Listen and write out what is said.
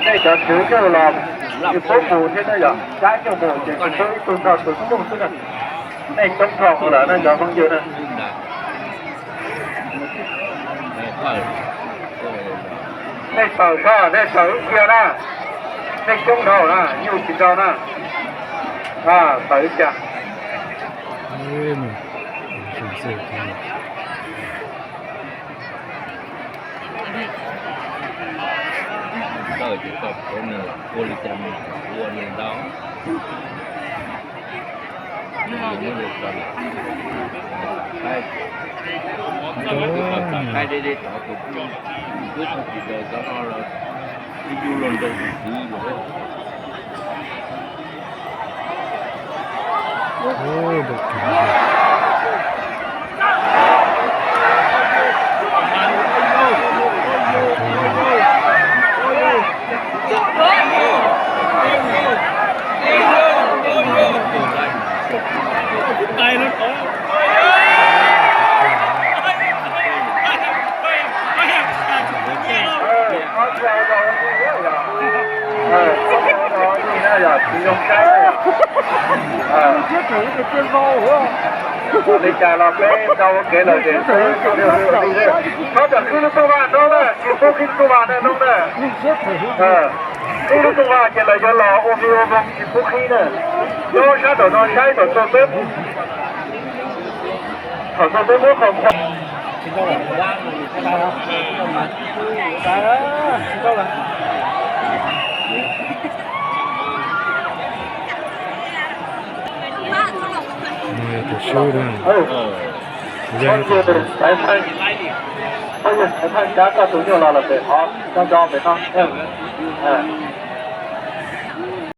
Nej cov tswv coj los, nws pub mus thiab na yog, cab coj mus ces tsis pub ib tug nrog tus coob xwb na. Nej coob dhau lawm na cov phooj ywg na. Nej tawm tso, nej tawm ib cia na. Nej coob dhau na, nyuj tsis nrau na. Tawm ib cia. Ua li cas mus ua li ntawd. Txav qaib deb deb tod tus, twb tsis daws cov no los ib yug los nrog tus kwv los. Li cas los peb tau ua kev lom zem xwb. Txhob tam qhib lub rooj vag no na, tsis pub qhib rooj vag no na. Qhib lub rooj vag ces lawv yuav los ua vi ua voo, tsis pub qhib na. Nyob sab nraum no saib thaum txog peb, thaum txog peb muab qhov qhua. Tus sub na, yog tus sub. Tab sis tais phaj kav koj tus nyuj los lawm pem qhov nco nco pem no.